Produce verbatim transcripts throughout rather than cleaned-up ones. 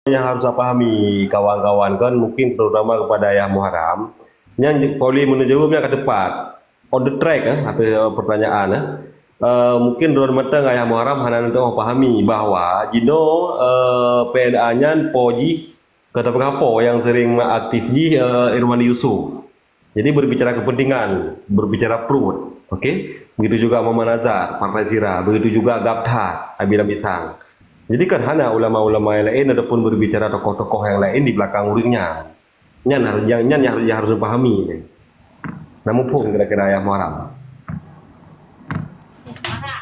yang harus saya pahami kawan-kawan kan, mungkin terutama kepada Ayah Muharram. Nyan Pauline meunyoe jaweueb nyan ka teupat. On the track, eh, atau pertanyaan, eh. Eh, mungkin droe mantong Ayah Muharram hana neuteupeue pahami bahwa jinoe, eh, P N A nyan po jih, kata peugah po yang sering aktif jih, eh, Irwandi Yusuf. Jadi berbicara kepentingan, berbicara perut, okey? Begitu juga Muhammad Nazar, Partai Sira, begitu juga Gabthat, Abi Lam Isang. Jadi kan hana ulama-ulama yang lain ataupun berbicara tokoh-tokoh yang lain di belakang ureuëng nyan. Nyan harus, nyan, nyan yang, yang harus dipahami ni. Namun pun kira-kira Ayah Muharram.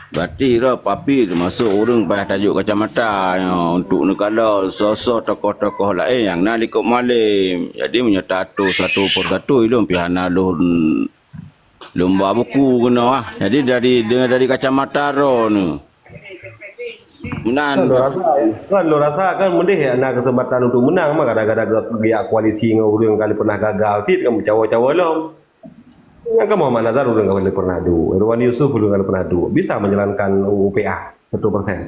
Berarti droe papi teumasok ureuëng payah tajok kacamata nyoe untuk neukalon soe-soe tokoh-tokoh laén nyang na likot Mualem. Jadi meunyoe taatô satu per satu, ilôn pih hana lôn, lôn ba buku keunoe ah. Jadi dari, dari kacamata droeneuh. Meunan. Kan lôn rasa, kan lôn rasa kan meudeh na kesempatan untuk menang mah, kadang-kadang geujak koalisi ngon ureuëng ka lheueh pernah gagal cit kan, meucawa-cawa lom. Nyan kan Muhammad Nazar ureuëng ka lheueh pernah duek, Irwandi Yusuf ureuëng ka lheueh pernah duek, bisa menjalankan U U P A seratus persen.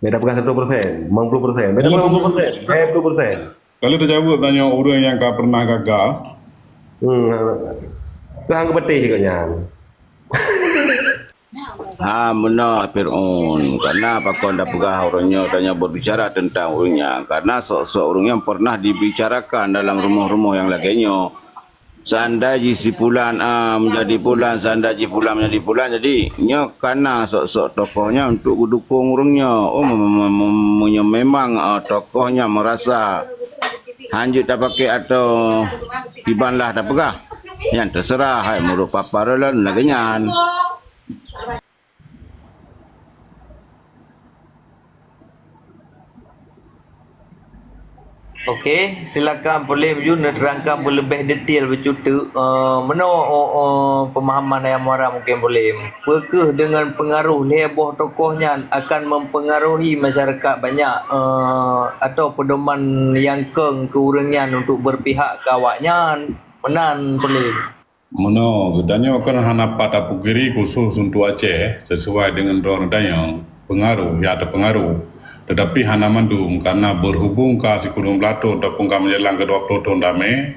Beda peugah seratus persen, lima puluh persen, beda peugah lima puluh persen, lima puluh persen. Kalau terjawab tanya ureuëng nyang ka pernah gagal. Hmm, kan keupeuteh keu nyan. Ha, meunoe Fir'aun. Karena pakon tapeugah ureuëng nyoe, tanyoe berbicara tentang ureuëng nyan. Karena sok-sok ureuëng nyan pernah dibicarakan dalam rumoh-rumoh nyang lagée nyoe. Seandai jih si pulan, ah, menjadi pulan, seandai jih pulan menjadi pulan. Jadi, nyoe kana sok-sok tokoh nyan untuk geudukong ureuëng nyoe. Oh, me-, me-, me-, meunyoe memang, ah, tokoh nyan merasa hanjeuet tapakai atau kiban lah tapeugah, nyan terserah, hai, meureuh papa lôn lagée nyan. Okey, silakan Polem Yun neuterangkan beuleubeh detail bacut teuk, eh, meunoe, oh, oh, pemahaman Ayah Muara mungkin Polem. Peu kheueh deungon peungaroh lhée boh tokoh nyan akan mempengaruhi masyarakat banyak, eh, atau pedoman nyang keng keu ureuëng nyan untuk berpihak keu awaknyan? Meunan Polem. Meunoe, geutanyoe kon hana pat tapungkiri khusos untuk Aceh, sesuai deungon droe geutanyoe, peungaroh, ya teupeungaroh. Tetapi hana mandum, karena berhubung ka sikureueng blaih thon ataupun ka meujalan keu dua ploh thon damé,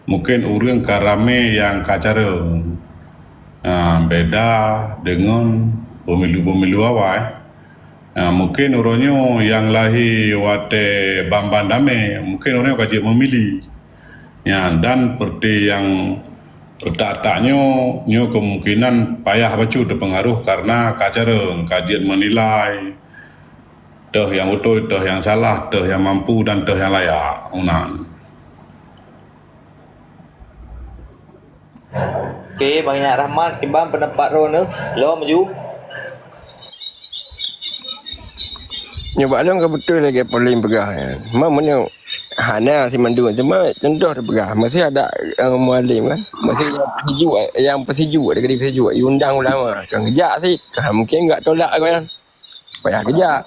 mungken ureuëng ka ramé nyang ka careueng. Ah, beda deungon pemilu-pemilu awai. Ah, mungken uroe nyoe nyang lahé watée ban-ban damé, mungken uroe nyoe ka jeuet meumili. Nyan, dan peureuté nyang reutak-reutak nyoe, nyoe kemungkinan payah bacut teupeungaroh karena ka careueng, ka jeuet meunilai, toh nyang beutôi, toh nyang salah, toh nyang mampu dan toh nyang layak. Meunan. Oke, Bang Inyak Rahmat, kiban pendapat droeneuh? Lom ju. Nyoe bak lôn ka beutôi lagée Polem peugah nyan. Cuma meunyoe hana simandum, cuma contoh teupeugah, masih ada, eh, Mualem kan, masih nyang peusijuek, nyang peusijuek, dikali peusijuek, diundang ulama, kan geujak cit, kan mungkin gak tolak kan. Payah geujak.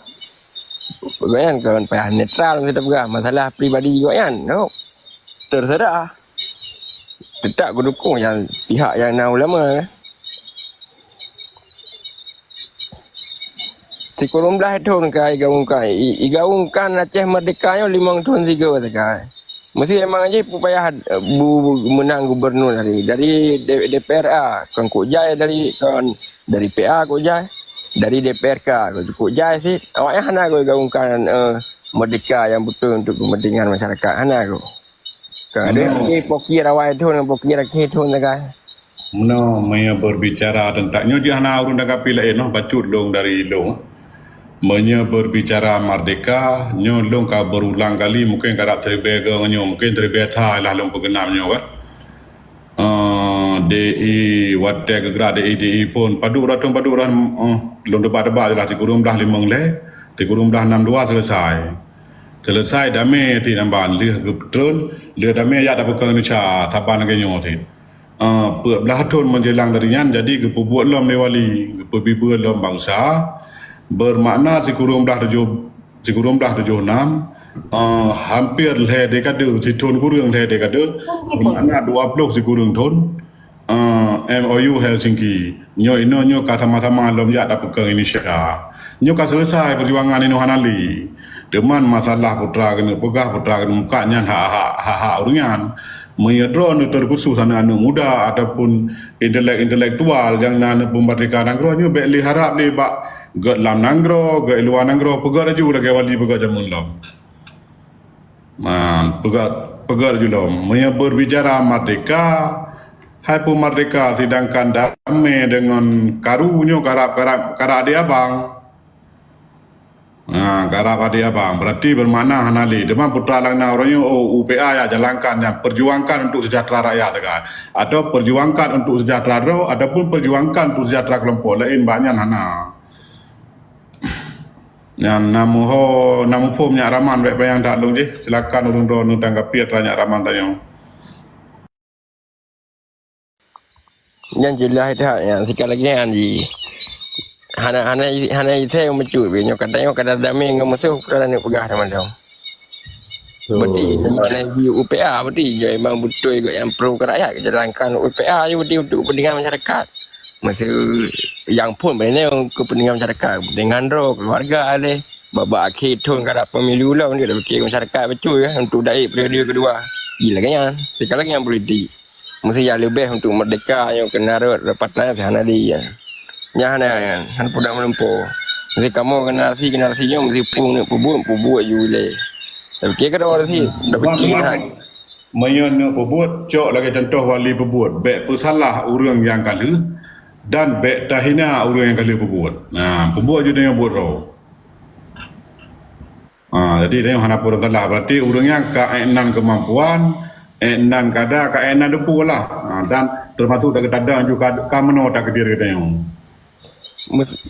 Gobnyan kon payah netral, kita peugah masalah pribadi gobnyan. No. Terserah. Tetap geudukong nyang pihak nyang na ulama. Sikureueng blaih thon ka igaungkan, i-, igaungkan Aceh Merdeka nyoe limong thon sigoe sagai. Meusti memang jih payah, eh, bu-, bu-, meunang gubernur dari, dari D-, D P R A, kon kok jai dari, kon dari P A kok jai, dari D P R K kok jai sit. Awaknyan hana geugaungkan, eh, merdeka nyang beutôi untuk kepentingan masyarakat, hana kok. Ka ada lagi pokir awai thon ngon pokir akhé thon sagai. Meunoe, meunyoe berbicara teuntang nyoe, jih hana ureuëng tanggapi laén noh, bacut lôn dari lôn. Meunyoe berbicara merdeka, nyoe lôn ka berulang kali, mungken karab siribée goe nyoe, mungken siribée that lah lôn peugeunam nyoe kan. Eh, D I, watée geugrak D I, D I phon, padub rathon, padub rathon, eh, lôn teuba-teuba je lah, sikureueng blaih limong lhée, sikureueng blaih nam dua selesai. Selesai damé ti namban, lheueh geupeutrön, lheueh damé jak tapeukong Indonesia, saban lagée nyoe ti. Ah, peuet blaih thon meujelang dari nyan, jadi geupeubuet lom lé wali, geupeubibeue lom bansa, bermakna sikureueng blaih tujoh, sikureueng blaih tujoh nam, ah, hampir lhée dekade, sithon kureueng lhée dekade, bermakna dua ploh sikureueng thon, ah, M O U Helsinki. Nyoe inoe nyoe ka sama-sama lom jak tapeukong Indonesia. Nyoe ka selesai peujuangan inoe hana lé. Teuma masalah putra keuneuk peugah, putra keuneuk mukat nyan hak-hak, hak-hak ureuëng nyan. Meunyoe droeneuh terkhusus aneuëk-aneuëk muda ataupun intelek-intelektual nyang na aneuëk peumeurdeka nanggroe nyoe, bék lé harab lé bak gét lam nanggroe, gét luwa nanggroe, peugét laju lagée wali peugét jameun lom. Nah, peugét, peugét laju lom. Meunyoe berbicara merdeka, hai peue merdeka, sedangkan damé deungon karu nyoe karab, karab, karab adé abang. Nah, karab adé abang, berarti bermakna hana lé. Teuma putra lam na uroe nyoe, oh, U P A ya jalankan, yang perjuangkan untuk sejahtera rakyat, kan? Atau perjuangkan untuk sejahtera droe, ataupun perjuangkan untuk sejahtera kelompok lain, bak nyan hana. Nyan na muho, na muphom Nyak Rahman, bék payah that lôn jih. Silakan ureuëng droeneuh tanggapi atra Nyak Rahman tanyoe. Nyan jeulaih that nyan, sikali lagée nyan jih. Hana, hana, hana isai meucut pih. Nyoe kadang, nyoe kadang damé ngon musoh, peue lagée peugah teuma dong. Beutôi, mana di U P A beutôi, jai memang beutôi gét nyang pro keu rakyat, jalankan U P A je beutôi untuk kepentingan masyarakat. Masa nyang phon beuneuh kepentingan masyarakat, kepentingan droe, keluarga lé. Babah akhé thon karab pemilu lom, dia dah fikir masyarakat beutôi ya, untuk daik periode kedua. Ji lagée nyan, sekali lagée nyan politik. Mesti nyang leubeh untuk merdeka nyoe keu narot rapat nyan hana di ya. Nyan hana, hana peue dak meulumpo. Mesti kamoe generasi-generasi nyoe mesti pung neuk peubuet, peubuet ju ilée. Tapi kira generasi dak pikir that. Meunyoe neuk peubuet, cok lagée contoh wali peubuet, bék peusalah ureuëng nyang ka lheueh dan bék tahina ureuëng nyang ka lheueh peubuet. Nah, peubuet ju tanyoe buet droe. Ha, jadi tanyoe hana peue salah. Berarti ureuëng nyan ka ék nan keumampuan, ék nan kada, ka ék nan deupue lah. Ha, dan teumasuk dak geutanyoe juga ka meunoe takdir geutanyoe.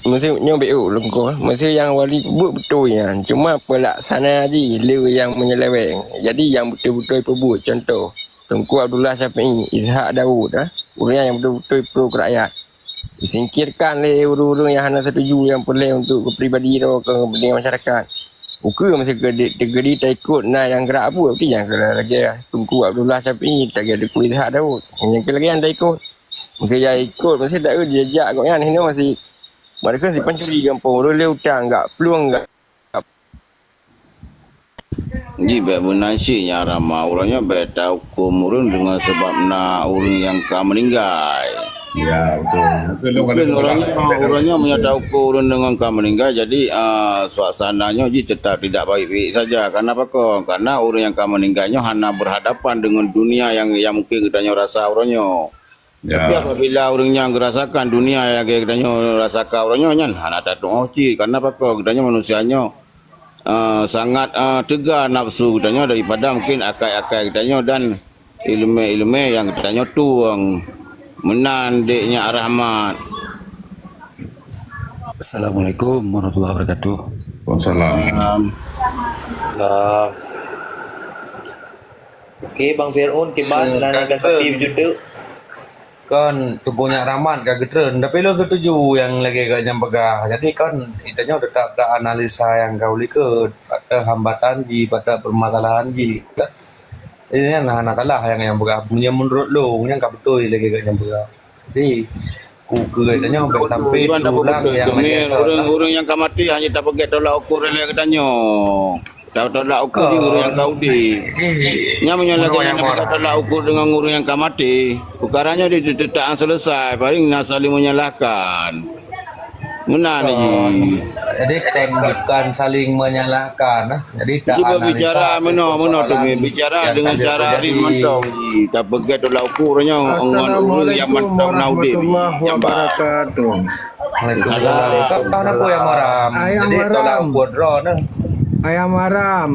Meusé nyoe bék ulôn ko, meusé nyang wali peubuet beutôi nyan, cuma peulaksana jih lé nyang menyeleweng. Jadi nyang beutôi-beutôi peubuet, contoh, Teungku Abdullah Syafi'i, Ishak Daud, ha, ureuëng nyang beutôi-beutôi pro keu rakyat. Disingkirkan lé ureuëng-ureuëng nyang hana setuju nyang peureulée untuk keupribadi droe keu kepentingan masyarakat. Ukeue meusti teukeudi taikot na nyang grak buet, berarti nyang lagée Teungku Abdullah Syafi'i, lagée Teungku Ishak Daud. Nyang keu lagée nyan taikot. Meusti jai ikot, meusti taeu jijak gobnyan hinoe meusti. Mereka si pancuri gampông, ureuëng lé utang gak plueng gak. Ji bék meunan cit Nyak Rahman, uroe nyoe bék tahuköm ureuëng deungon sabab na ureuëng nyang ka meuninggai. Ya, betul. Mungkin uroe nyoe, uroe nyoe meunyoe tahuköm ureuëng deungon ka meuninggai, jadi, ah, suasana nyoe jih tetap tidak baik-baik saja. Karena apa kong? Karena ureuëng nyang ka meuninggai nyoe hana berhadapan dengan dunia yang, yang mungkin geutanyoe rasa uroe nyoe. Ya. Tapi apabila ureuëng nyan geurasakan dunia nyang lagée geutanyoe rasakan uroe nyoe nyan, hana tatuoh cit. Karena apa kong? Geutanyoe manusia nyoe, eh, sangat, eh, teuga nafsu geutanyoe daripada mungkin akai-akai geutanyoe dan ileumé-ileumé nyang geutanyoe tueng. Meunan dek Nyak Rahmat. Assalamualaikum warahmatullahi wabarakatuh. Waalaikumsalam. Salam. Okey, Bang Fir'aun, kiban, eh, dan ka tanggapi beujeuet. Kon Teungku Nyak Rahmat ka geutreun, tapi lôn setuju nyang lagée geuh nyang peugah. Jadi kon, geutanyoe teutap ta analisa nyang ka ulikot, pat hambatan jih, pat permasalahan jih, kan? Jadi nyan hana salah nyang, nyang peugah. Meunyoe meunurot lôn, nyang ka beutôi lagée geuh nyang peugah. Jadi, ku keu geutanyoe bék sampai teulang nyang lagée nyan. Ureuëng-ureuëng nyang ka maté hana tapeugét tolak ukur lé geutanyoe. Ta-, tolak ukur di ureuëng nyang ka udeb. Nyan meunyoe lagée nyan tapeugét tolak ukur deungon ureuëng nyang ka maté, peukara nyoe di-, di-, tak seuleusoe, paléng na saling menyalahkan. Meunan lagée. Jadi, kon, bukan saling menyalahkan, ah. Jadi, tak analisa persoalan yang terjadi. Jadi berbicara meunoe, meunoe tu, bicara dengan cara arif mantong. Tapeugét tolak ukur nyoe ngon ureuëng nyang mantong na udeb. Assalamualaikum warahmatullahi wabarakatuh. Waalaikumsalam. Kau tahu apa yang maram? Ayam maram. Jadi, tolak ukur droe nyoe. Ayam maram.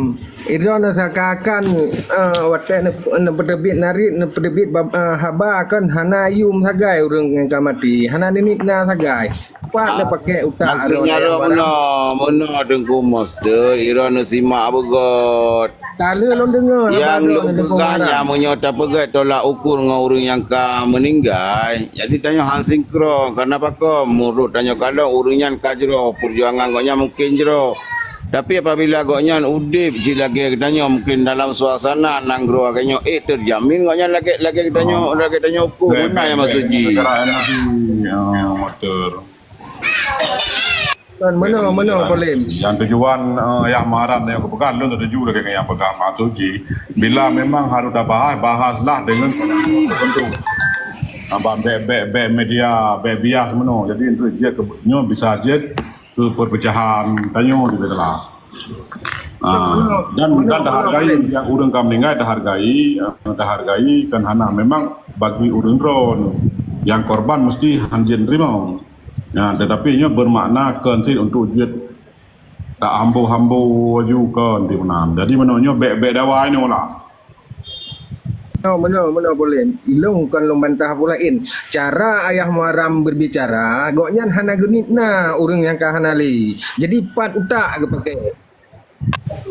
Idroe neuseukaakan, eh, watée neu-, neupeuteubiet narit, neupeuteubiet bab-, eh, haba kan hana yum sagai ureuëng nyang ka maté, hana niniet na sagai. Pat neupaké utak droe nyoe barang. Meunoe, meunoe Teungku Master, idroe neusimak beugét. Ka lheueh lôn deungoe haba droe nyoe Teungku Maram. Nyang lôn peugah nyan meunyoe tapeugét tolak ukur ngon ureuëng nyang ka meuninggai, jadi tanyoe han sinkron. Karena pakon? Meunurot tanyoe kalon ureuëng nyan ka jroh, peujuangan gobnyan mungken jroh. Tapi apabila gobnyan udeb cit lagée geutanyoe, mungken dalam suasana nanggroe lagée nyoe, éh, teujamin gobnyan lagée, lagée geutanyoe, lagée tanyoe huköm. Meunan nyang maksud jih. Negara N R I, ya, Master. Kan meunoe, meunoe, Polem. Nyang tujuan, eh, Yah Muharram nyang kupeugah, lôn setuju lagèe nyang peugah maksud jih. Bila memang harus tabahas, bahaslah dengan tertentu. Abang bèk, bèk, bèk media, bèk bias meunoe. Jadi, untuk jeuet keu, nyoe bisa jeuet keu perpecahan tanyoe di dalam. Ah, dan, dan tahargai nyang ureueng ka meuninggai, tahargai, eh, tahargai kan hana memang bagi ureueng droe. Nyang korban mesti hanjeuet teurimong. Ya, tetapi nyoe bermakna kon cit untuk jeuet tak hambo-hambo laju kon di meunan. Jadi meunoe nyoe bèk-bèk dawa inoe lah. Meunoe, meunoe, meunoe, Polem. Ilôn kon lôn bantah Polem. Cara Ayah Muharram berbicara, gobnyan hana geuniet na ureueng nyang ka hana lé. Jadi pat utak geupakè.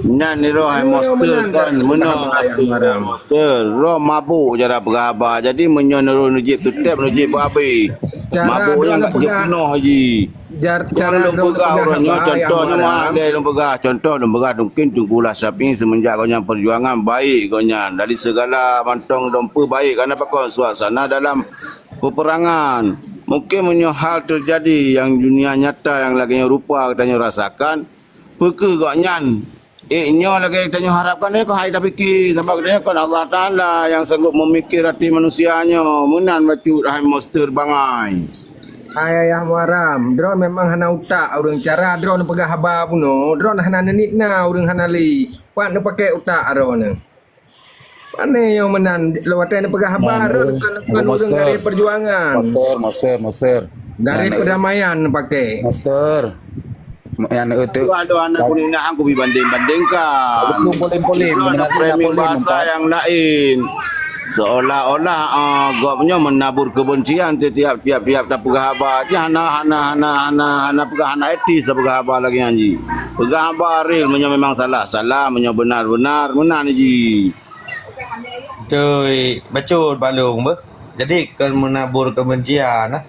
Nyan nirok hai monster kan, meunoe monster, monster. Roh mabuk cara peugah haba. Jadi meunyoe nurun nujib tutep nujib babi. Mabuk nyang ka jeuet peunoh ji. Jar, cara lôn peugah ureueng nyoe, contoh nyoe mah lé lôn peugah. Contoh lôn peugah mungkin Teungku Lah Sapi semenjak gobnyan perjuangan baik gobnyan. Dari segala mantong dompeue baik karena pakon suasana dalam peperangan. Mungkin meunyoe hal terjadi yang dunia nyata yang lagèe nyoe rupa geutanyoe rasakan, Peu kheueh gobnyan? Eh, nyoe lagèe tanyoe harapkan nyoe keuh hai tapike, sabab geutanyoe kon Allah Taala nyang sanggup memikir hati manusia nyoe. Meunan bacut hai monster bangai. Hai Ayah Muharram, droe memang hana utak ureueng cara droe neupeugah haba bunoe, droe hana neuniet na ureueng hana lé. Pat neupakè utak droe nyoe. Pane nyang meunan, lôn watèe neupeugah haba rot kon, kon ureueng garis perjuangan. Master, master, master. Garis perdamaian pakai. Master. Yang itu. Aduh, aduh, anak kuning nak aku banding-bandingkan. Betul, boleh-boleh. Framing bahasa yang lain. Seolah-olah, ah, gobnyan menabur kebencian setiap, tiap-tiap tapeugah haba. Hana, hana, hana, hana, hana peugah, hana etis tapeugah haba lagèe nyan jih. Peugah haba real, meunyoe memang salah, salah, meunyoe benar, benar, meunan jih. Beutôi, bacut Pak Long beuh. Jadi, keu meunabur keubencian, nah.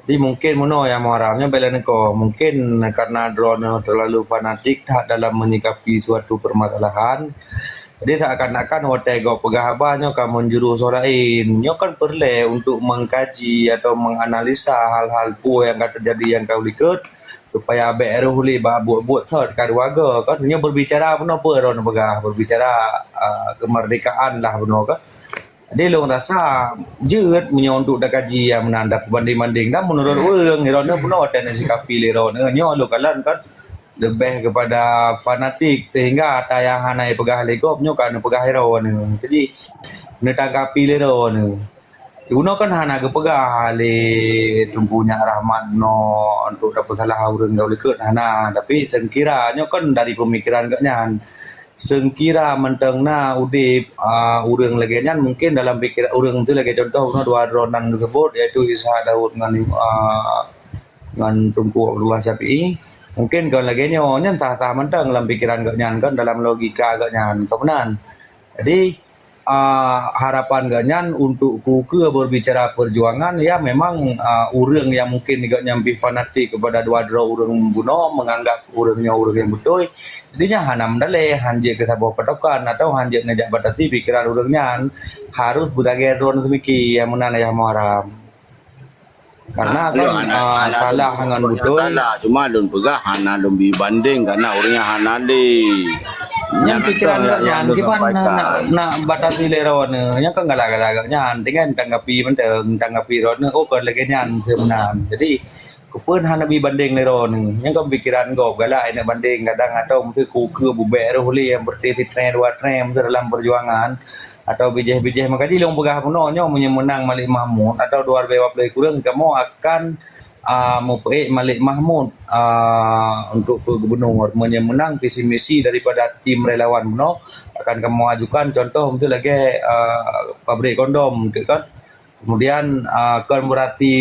Jadi, mungkin meunoe nyang Muharram nyoe bela neuko. Mungkin karena droeneuh terlalu fanatik that dalam menyikapi suatu permasalahan. Jadi, seakan-akan watèe gob peugah haba nyoe ka menjurus soe laén. Nyoe kan peureulèe untuk mengkaji atau menganalisa hal-hal peue nyang ka terjadi nyang ka likot. Supaya bèk rôh lé bak buet-buet sot ka dua go kan. Nyoe berbicara bunoe peue droeneuh peugah, berbicara, ah, kemerdekaan lah bunoe kan. Jadi lôn rasa jeuet meunyoe untuk dakaji nyang meunan, dapeubanding-banding. Dan menurut ureueng, droeneuh bunoe watèe neusikapi lé droeneuh, nyoe lôn kalon kan leubeh kepada fanatik sehingga ata nyang hana jipeugah lé gob nyoe ka neupeugah droeneuh. Jadi neutangkapi lé droeneuh. Bunoe kan hana geupeugah lé Teungku Nyak Rahmat bunoe untuk tapeusalah ureueng gob likot, hana. Tapi seungkira nyoe kan dari peumikiran gobnyan. Seungkira mantong na udép, a, ureueng lagèe nyan, mungkin dalam pikiran ureueng tu lagèe contoh bunoe dua droe nan geuseubut, yaitu Ishak Daud ngon, a, ngon Teungku Abdullah Syafi'i. Mungkin kon lagèe nyoe, nyan sah-sah mantong lam pikiran gobnyan kan, dalam logika gobnyan. Kon meunan. Jadi, ah, harapan gobnyan untuk keu-, keu berbicara perjuangan, ya memang, ah, ureueng nyang mungkin gobnyan pih fanatik kepada dua droe ureueng bunoe, menganggap ureueng nyoe ureueng nyang beutôi. Jadi nyan hana meudaleh, han jeuet keu saboh patokan atau han jeuet neujak batasi pikiran ureueng nyan. Harus beulagèe droeneuh seumiki, nyang meunan Ayah Muharram. Karena kan, ah, salah ngon beutôi. Salah, cuma lôn peugah hana lôn bi banding karena ureueng nyan hana lé. Nyan pikiran gobnyan, kiban nak, nak batasi lé droeneuh. Nyan kan galak-galak gobnyan, tinggai tanggapi mantong, tanggapi droeneuh, oh, kon lagèe nyan seubeuna. Jadi, keupeue hana bi banding lé droeneuh. Nyan kan pikiran gob, galak neuk banding kadang atau meusti keu-, keu beubèk rôh lé nyang beureuti sitreng dua treng meusti dalam peujuangan. Atau bijéh-bijéh meukaji lôn peugah bunoe nyoe meunyoe meunang Malik Mahmud atau dua ribèe dua puluh kureueng kamoe akan, a, meupeuék Malik Mahmud, a, untuk keu gubernur. Meunyoe meunang visi misi daripada tim relawan bunoe akan kamoe ajukan contoh miseu lagèe, a, pabrik kondom tu kan. Kemudian, a, kon berarti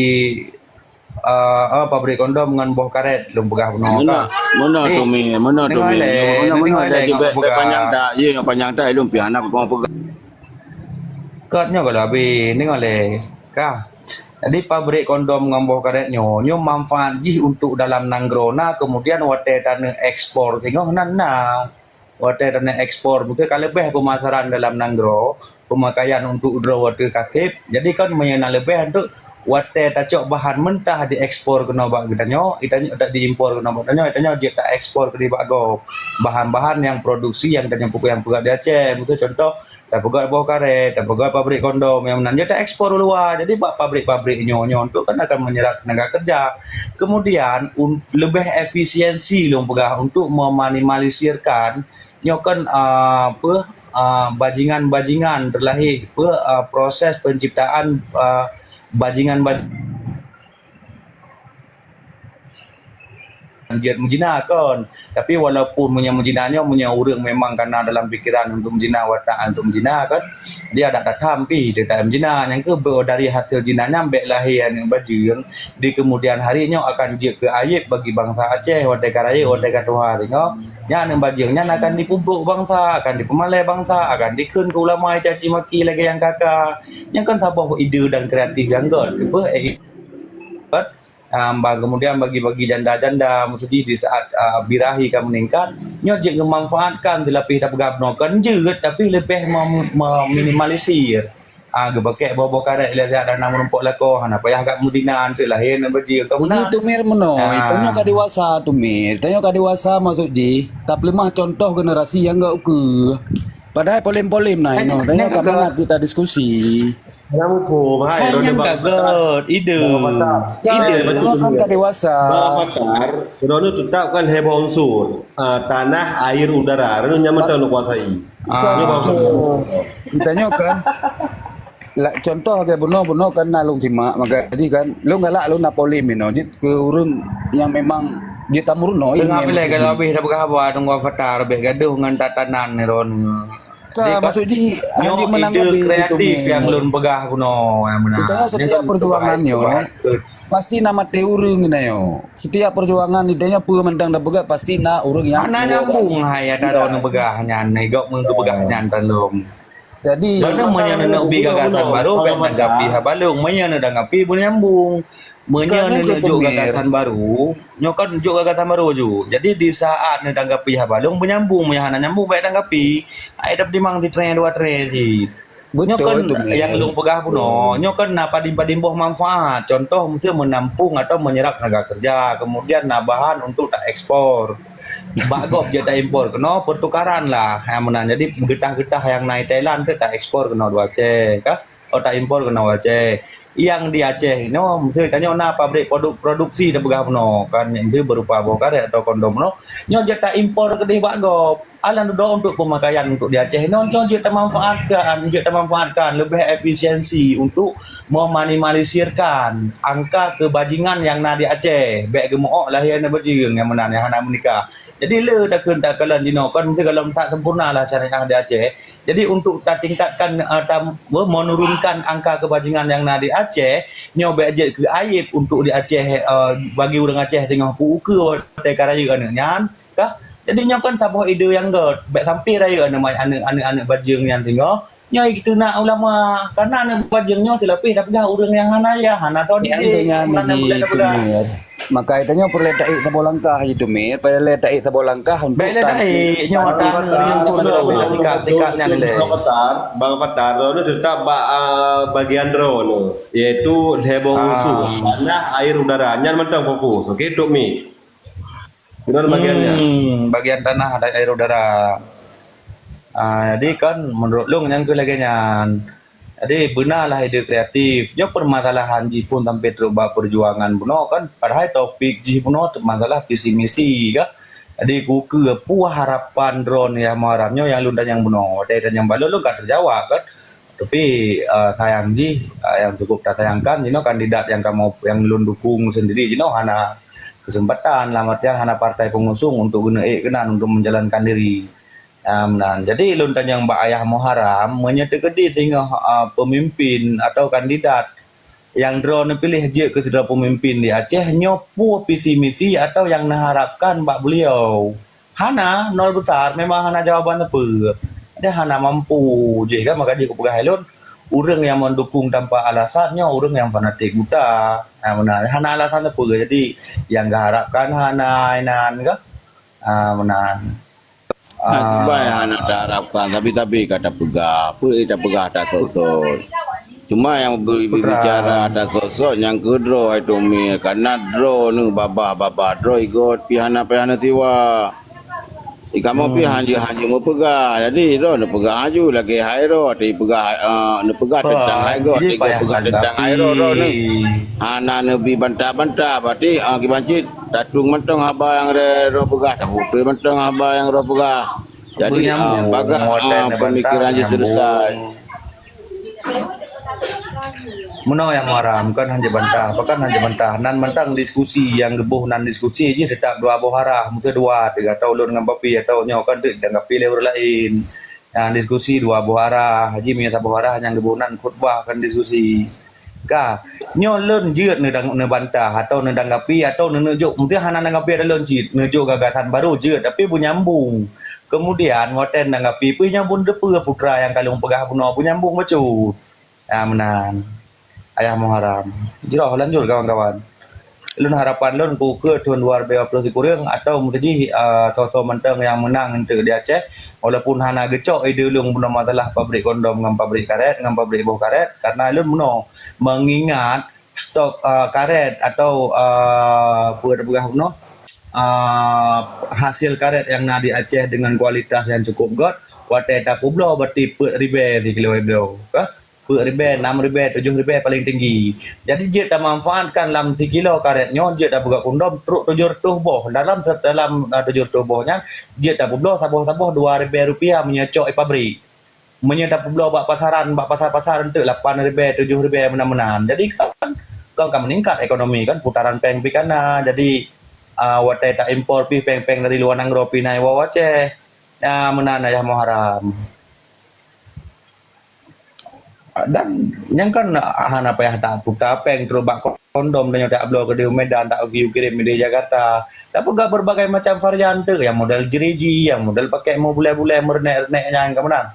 Ah, ah, pabrik kondom ngon boh karet lôn peugah bunoe ka. Meunoe tu mi, meunoe tu mi. Meunoe, meunoe lé, jeuet bèk panjang that, ye panjang that lôn pih hana peugah. Kot nyoe kalau habéh, deungoe lé. Ka. Jadi pabrik kondom ngon boh karet nyoe, nyoe manfaat jih untuk dalam nanggroe na, kemudian watèe taneuk ekspor singoh nan na. Watèe taneuk ekspor, mungken ka leubeh pemasaran dalam nanggroe, pemakaian untuk droe watèe ka sép. Jadi kan meunyoe na leubeh untuk Watèe tacok bahan mentah diekspor keunoe bak geutanyoe, geutanyoe tak diimpor keunoe bak tanyoe, tanyoe jeuet taekspor keudéh bak gob. Bahan-bahan nyang produksi nyang tanyoe peubuet nyang peugah di Aceh. Miseu contoh, tapeugah boh karét, tapeugah pabrik kondom nyang meunan, jeuet taekspor u luwa. Jadi bak pabrik-pabrik nyoe, nyoe untuk kan akan menyerap tenaga kerja. Kemudian un-, leubeh efisiensi lôn peugah untuk meminimalisirkan nyoe kan, ah, apa, ah, bajingan-bajingan terlahé, apa, ah, proses penciptaan, ah, bajingan-baj-, jeuet meuzina kon. Tapi walaupun meunyoe meuzina nyoe, meunyoe ureueng memang kana dalam pikiran untuk meuzina, watak untuk meuzina kan, dia adak tatham pih teuka meuzina. Nyang keuh dari hasil zina nyan bèk lahé aneuk bajeueng, di kemudian hari nyoe akan jeuet keu aib bagi bansa Aceh, watèe ka rayeuk, watèe ka tuha singoh. Nyan aneuk bajeueng nyan akan dipeubrôk bansa, akan dipeumalèe bansa, akan dikheun keu ulama caci maki lagèe nyang ka-ka. Nyan kan saboh ide dan kreatif nyang göt. Apa, eh, kan? Ah, ba-, kemudian bagi-bagi janda-janda, maksud jih di saat, ah, birahi ka meningkat, nyoe jeuet geumanfaatkan, teulapih tapeugah bunoe kon jeuet, tapi leubeh mem-, meminimalisir. Ah, geupakèk boh-boh karét lé siat dana meurumpok lakoe, hana payah gak meuzinan, teuk lahé aneuk bajeueng. Ka meunan. Ini Tumir meunoe, ah, tanyoe ka dewasa Tumir, tanyoe ka dewasa maksud jih, tapeuleumah contoh generasi nyang gak ukeue. Padahai polem-polem na inoe, tanyoe ka mangat kita diskusi. Dalam hukum, hai, hai, nyan ka göt, ide. Bang Fatar. Ide. Hai, betul, kan ka dewasa. Bang Fatar, droeneuh tetap kan heboh unsur. Ah, tanah, air, udara, droeneuh nyang mantong neukuasai. Ah. Betul. Tanyoe kan, la, contoh ke bunoe-bunoe kan na lôn simak, maka jadi kan, lôn galak lôn na polem inoe, jeuet keu ureueng nyang memang jeuet tameurunoe. Seungab ilèe kalau habéh dah peugah haba, tunggu Fatar, habéh gadoh ngon tatanan ni droeneuh. Ka, maksud jih, nyoe hana meunang ide kreatif nyang lôn peugah bunoe, nyang meunan. Itu setiap perjuangan nyoe, pasti na maté ureueng nyoe. Setiap perjuangan itu nyoe peue mantong tapeugah, pasti na ureueng nyang hana nyambung hai ata droeneuh peugah nyan, gok meupeugah nyan tan lom. Jadi, meunyoe neuneuk bi gagasan baru, bèk tanggapi haba lôn. Meunyoe neutanggapi, beunyambung. Meunyoe neuneuk jok gagasan baru, nyoe kan jok gagasan baru ju. Jadi di saat neutanggapi haba lôn, beunyambung, meunyoe hana nyambung, bèk tanggapi. Ai dap dimang sitré dua tré cit. Nyoe kan nyang lôn peugah bunoe, nyoe kan na padum-padum boh manfaat. Contoh, miseu meunampung atau menyerap tenaga kerja, kemudian na bahan untuk taekspor. Bak gob jeuet taimpor keunoe, pertukaran lah, nyang meunan. Jadi geutah-geutah nyang na di Thailand tu taekspor keunoe di Aceh, ka? Oh, taimpor keunoe Aceh. Nyang di Aceh inoe, miseu tanyoe na pabrik produ-, produksi tapeugah bunoe, kan, nyan tu berupa boh karét atau kondom bunoe. Nyoe jeuet taimpor keudéh bak gob. Alah dudoe untuk pemakaian untuk di Aceh inoe, nyoe jeuet tamanfaatkan, jeuet tamanfaatkan leubeh efisiensi untuk meminimalisirkan angka keubajingan nyang na di Aceh. Bèk geumeu'ok lahé aneuk bajeueng nyang meunan, nyang hana meunikah. Jadi le takheun takalon jinoe, kan, miseu gohlom that sempurna lah syariah di Aceh. Jadi, untuk tatingkatkan, eh, ta-, menurunkan angka keubajingan nyang na di Aceh, nyoe bèk jeuet keu aib untuk di Aceh, eh, bagi ureueng Aceh teungoh peu-ukeue watèe ka rayeuk aneuk nyan, kah? Jadi, nyoe kan saboh ide nyang göt, bèk sampai rayeuk aneuk ma-, aneuk, aneuk, aneuk bajeueng nyan teungoh. Nyoe jiteunak ulama, karena aneuk bajeueng nyoe seulapih tapeugah ureueng nyang hana yah, hana soe didik, nyan hana bulet tapeugah. Maka tanyoe peureulèe taék saboh langkah jih Tumir, peureulèe taék saboh langkah untuk bèk lé taék, nyoe tan nyang pun tingkat-tingkat nyan lé. Bang Fatar, Bang Fatar, droeneuh teutap bak, ah, bagian droeneuh, yaitu lhèe boh unsur, tanah, air, udara. Nyan mantong fokus, oke, Tumir. Keudroe bagian nyan. Hmm, bagian tanah dan air udara. Ah, jadi kan menurut lôn nyan keuh lagèe nyan. Jadi beuna lah ide kreatif. Nyoe permasalahan jih pun sampai trok bak perjuangan bunoe kan. Padahai topik jih bunoe masalah visi misi kan. Jadi ukeue peue harapan droeneuh Yahya Muharram nyoe nyang lôn tanyong bunoe. Watèe tanyong bak lôn, lôn ka teujawab kan. Tapi, eh, sayang jih, eh, nyang cukup tasayangkan jinoe kandidat nyang kamoe, nyang lôn dukung sendiri jinoe hana kesempatan, dalam artian hana partai pengusung untuk geuneuk ék keunan untuk menjalankan diri. Ah, meunan. Jadi, lôn tanyong bak Yahya Muharram, meunyoe teukeudi singoh, ah, pemimpin atau kandidat nyang droeneuh piléh jeuet keu sidroe pemimpin di Aceh, nyoe peue visi misi atau nyang neuharapkan bak beliau? Hana, nol besar, memang hana jawaban sapeue. Dia hana mampu jih kan, maka jih kupeugah lôn, ureueng nyang mendukung tanpa alasan nyoe ureueng nyang fanatik buta. Nah, meunan, hana alasan sapeue. Jadi, nyang geuharapkan hana inan kah? Ah, meunan. Nah, ah, kiban hana taharapkan, tapi-tapi ka tapeugah. Peue tapeugah tasot-sot. Cuma nyang beu-, beubicara atas sosok nyang keudroe hai Tommy, karena droeneuh babah-babah droe igot pih hana payah neusiwa. Di kamoe pih hanjeuet-hanjeuet meupeugah. Jadi droeneuh peugah laju lagèe hai droe, tapi peugah, eh, neupeugah teuntang hai gob, tapi gob peugah teuntang hai droe, droeneuh hana neubi bantah-bantah. Berarti, eh, kiban cit tatueng mantong haba nyang droe peugah, taputôi mantong haba nyang droe peugah. Jadi, ah, bagah, ah, pemikiran jih selesai. Meunoe nyang Muharam, kon hanjeuet bantah, pakon hanjeuet bantah. Nan mantong diskusi nyang geuboh nan diskusi jih teutap dua boh arah, mungken dua, tiga, atau ulôn ngon Papi, atau nyoe kon teuk dan Papi lé ureueng laén. Nah, diskusi dua boh arah, jih meunyoe saboh arah nyang geuboh nan khutbah kon diskusi. Ka, nyoe lôn jeuet neudang-, neubantah atau neudanggapi atau neuneujok, mungken hana danggapi atau lôn cit, neujok gagasan baru jeuet, tapi beunyambung. Kemudian, watèe neudanggapi, pih nyoe bun teupeue putra nyang ka lôn peugah bunoe beunyambung bacut. Ah, meunan. Ayah Muharam. Jroh, lanjut, kawan-kawan. Lôn harapan lôn, keu, keu thôn dua ribèe dua ploh sikureueng atau meuseujih, ah, soe-soe mantong nyang meunang eunteuk di Aceh, walaupun hana geucok ide lôn bunoe masalah pabrik kondom ngon pabrik karét, ngon pabrik boh karét, karena lôn bunoe meungingat stok, ah, karét atau, ah, peue tapeugah bunoe, ah, hasil karét nyang na di Aceh dengan kualitas nyang cukup göt, watèe tapeubloe berarti peuet ribèe sikilo bloe, ka? Peuet ribèe, nam ribèe, tujoh ribèe paling tinggi. Jadi, jeuet tamanfaatkan lam sikilo karét nyoe, jeuet tapeugah kondom trok tujoh reutôh boh. Dalam se-, dalam, ah, tujoh reutôh boh nyan, jeuet tapeubloe saboh-saboh dua ribèe rupiah meunyoe cok di pabrik. Meunyoe tapeubloe bak pasaran, bak pasar-pasar eunteuk lapan ribèe, tujoh ribèe meunan-meunan. Jadi kan, kan ka meuningkat ekonomi kan, putaran péng pih ka na. Jadi, ah, watèe taimpor pih péng-péng dari luwa nanggroe pih na iwoe u Aceh. Ah, meunan Ayah Muharam. Dan nyang kan hana payah taputa péng trok bak kondom, tanyoe tabloe keudéh u Medan, takirim di Jakarta. Tapeugah berbagai macam varian tu, nyang model jeriji, nyang model pakèk meubulèe-bulèe, meureunek-reunek nyan ka meunan.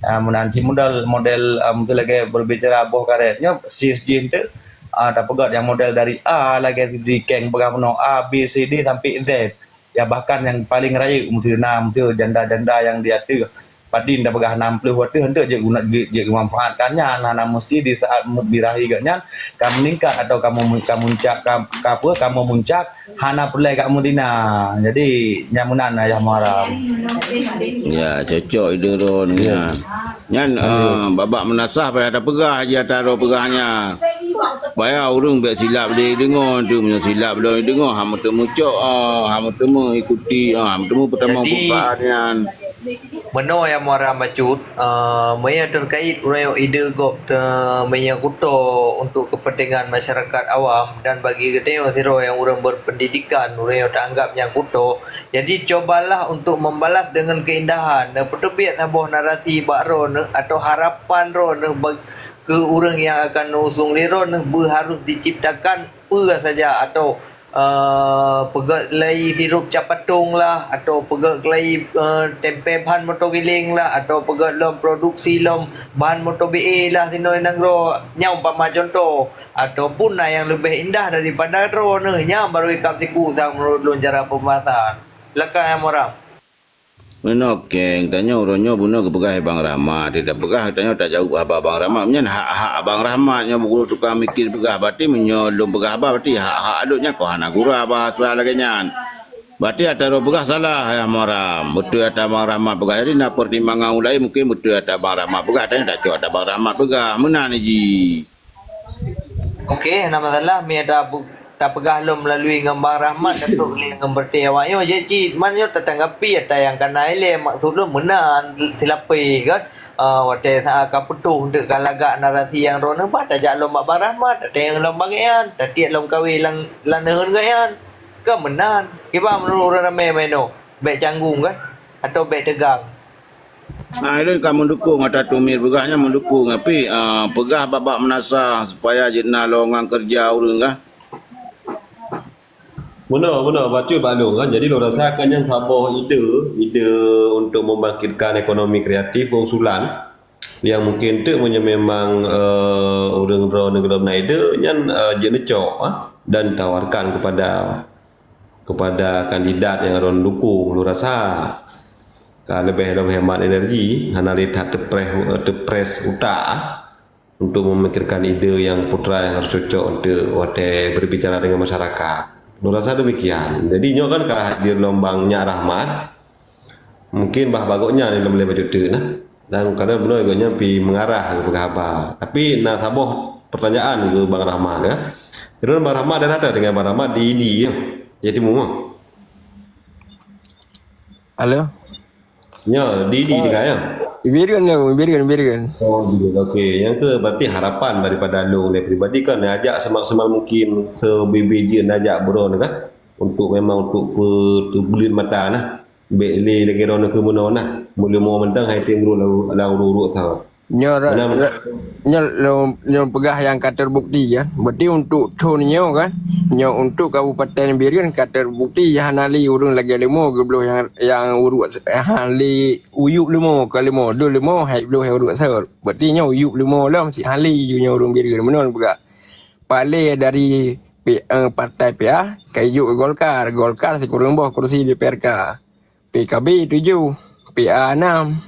Ah, meunan cit model, model, ah, meuteulagèe berbicara boh karét nyoe, sis jih tu, ah, tapeugah nyang model dari A lagèe di keng peugah bunoe A, B, C, D sampai Z. Ya, bahkan nyang paling rayeuk meuteuna, meuteuna janda-janda nyang di ateueh padin tapeugah nam ploh ateueh, eunteuk jeuet guna, jeuet, jeuet geumanfaatkan nyan, hana meusti di saat mood birahi geuh nyan ka meuningkat atau ka mu-, ka muncak, ka, ka apa, ka meumuncak, hana peureulèe ka meudina. Jadi, nyan meunan Ayah Muharam. Ya, cocok ide droeneuh nyan. Nyan, eh, babak meunasah payah tapeugah jih ata droe peugah nyan. Supaya ureueng bèk silap lé deungoe tu, meunyoe silap lé deungoe, hana meuteumé cok, ah, hana meuteumé ikuti, ah, hana meuteumé peutamong perusahaan nyan. Meunoe nyang Muharam bacut, eh, meunyoe terkait uroe ide gob, eh, meunyoe kuto untuk kepentingan masyarakat awam dan bagi geutanyoe sidroe nyang ureueng berpendidikan, ureueng nyang taanggap nyan kuto, jadi, cobalah untuk membalas dengan keindahan. Neupeuteubiet saboh narasi bak droeneuh atau harapan droeneuh bag-, keu ureueng nyang akan neuusung lé droeneuh beu harus diciptakan peue saja atau, eh, peugöt lé sirup cap patong lah, atau peugöt lé, eh, tempe ban moto giling lah, atau peugöt lom produksi lom ban moto B E lah sinoe nanggroe. Nyan umpama contoh. Ataupun na nyang leubeh indah daripada droeneuh, nyan baru ikab siku sang meunurot lôn cara peubahasan. Silakan, Ayah Muharam. Meunoe keng, tanyoe uroe nyoe bunoe geupeugah lé Bang Rahmat. Di tapeugah tanyoe tajaweueb haba Bang Rahmat. Nyan hak-hak Bang Rahmat nyoe beuguru tukang mikir peugah. Berarti meunyoe lôn peugah haba, berarti hak-hak lôn nyan kon hana gura bahasa lagèe nyan. Berarti ata droe peugah salah, Ayah Muharam. Beutôi ata Bang Rahmat peugah. Jadi na pertimbangan ulèe mungkin beutôi ata Bang Rahmat peugah. Tanyoe tacok ata Bang Rahmat peugah. Meunan jih. Okey, hana masalah. Meunyoe tapeugah lom meulalu ngon Bang Rahmat, Datuk Lé ngon berarti awak nyoe jeuet cit. Man nyoe tatanggapi ata nyang ka na ilèe. Maksud lôn meunan silapeh kan. Ah, watèe sa ka putôh eunteuk ka lagak narasi nyang droeneuh bah tajak lom bak Bang Rahmat, tateueng lom bak gobnyan, tatiek lom kawé lam, lam nanggroe gobnyan. Kan meunan. Kiban meunurot ureueng ramè meunoe, bèk canggung kan? Atau bèk teugang? Ah, ulôn ka meudukung ata Tommy peugah nyan meudukung, tapi, ah, peugah babak meunasah supaya jeuet na lowongan keureuja ureueng kah? Meunoe, meunoe, bacut bak lôn kan. Jadi lôn rasa kan nyan saboh ide, ide untuk membangkitkan ekonomi kreatif, usulan yang mungkin tu meunyoe memang, eh, ureueng droeneuh gohlom na ide nyan, eh, jeuet neucok, ah, dan tawarkan kepada kepada kandidat nyang droeneuh dukung, lôn rasa ka leubeh lom hemat energi, hana lé that teupreh, teupreh utak. untuk memikirkan ide yang putra yang harus cocok untuk watèe berbicara dengan masyarakat. Lôn rasa demikian. Jadi nyoe kan ka hadir lom Bang Nyak Rahmat. Mungkin bah bak gobnyan lom lé bacut teuk nah. Dan kadang bunoe gobnyan pi mengarah keu peugah haba. Tapi na saboh pertanyaan keu Bang Rahmat ya. Keureuna Bang Rahmat dah rata dengan Bang Rahmat di, di ya. Jadi mu. Halo. Ya, di, di dengar ya. Bireuen ya, Bireuen, Bireuen. Oh, Bireuen. Okey, yang ke berarti harapan daripada lôn dari pribadi kan ajak semaksimal mungkin ke B B J ajak buron kan untuk memang untuk pe-, peubeuleut mata nah. Bèk lé lagèe droeneuh keu meunoe nah. Meuleumo mantong hai tem ru lam, lam uruk-uruk tho. Nyoe ra-, Beuna, beuna. ra-, nyoe lôn, lôn peugah nyang ka terbukti kan. Berarti untuk thon nyoe kan, nyoe untuk Kabupaten Bireuen ka terbukti hana lé ureueng lagèe leumo geubloh nyang, nyang uruk s-, hana lé uyup leumo ka leumo, deuh leumo hai bloh nyang uruk sot. Berarti nyoe uyup leumo lom si hana lé nyoe ureueng Bireuen meunoe peugah. Paléng dari P-, eh, partai P A ka ijok keu Golkar, Golkar sikureueng boh kursi di P R K. P K B tujoh, P A nam.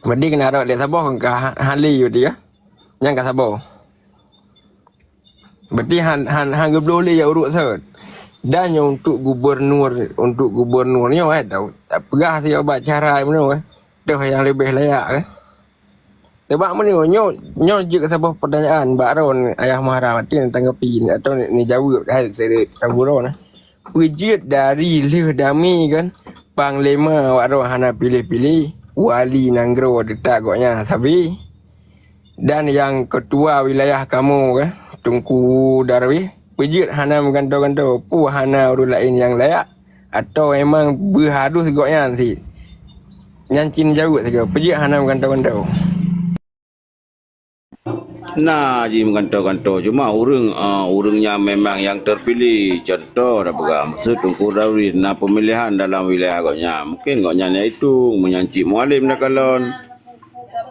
Berarti keuneuk rot lé saboh ka ha-, hana lé berarti ka. Nyang ka saboh. Berarti han, han, han geubloe lé nyang uruk sot. Dan nyoe untuk gubernur, untuk gubernur nyoe, eh, dak, dak peugah siat bak cara meunoe, eh. Toh nyang leubeh layak, eh. Sabab meunyoe nyoe, nyoe jeuet saboh pertanyaan bak droen Ayah Muharram, berarti neutanggapi atau neujaweueb hai sirek taburo nah. Peue jeuet dari lheueh damé kan panglima awak droen hana piléh-piléh, wali nanggroe teutab gobnyan sabe. Dan nyang ketua wilayah kamoe kan, Teungku Darwis, peue jeuet hana meugantoe-gantoe, peue hana ureueng laén nyang layak? Atau memang beuharus gobnyan cit? Nyan cit neujaweueb sagai, peue jeuet hana meugantoe-gantoe? Na jih meugantoe-gantoe, cuma ureueng, a, ureueng nyan memang nyang terpilih. Contoh dah peugah, maksud Teungku Darwis na pemilihan dalam wilayah gobnyan. Mungkin gobnyan nyang itong, meunyan cit Mualem dah kalon.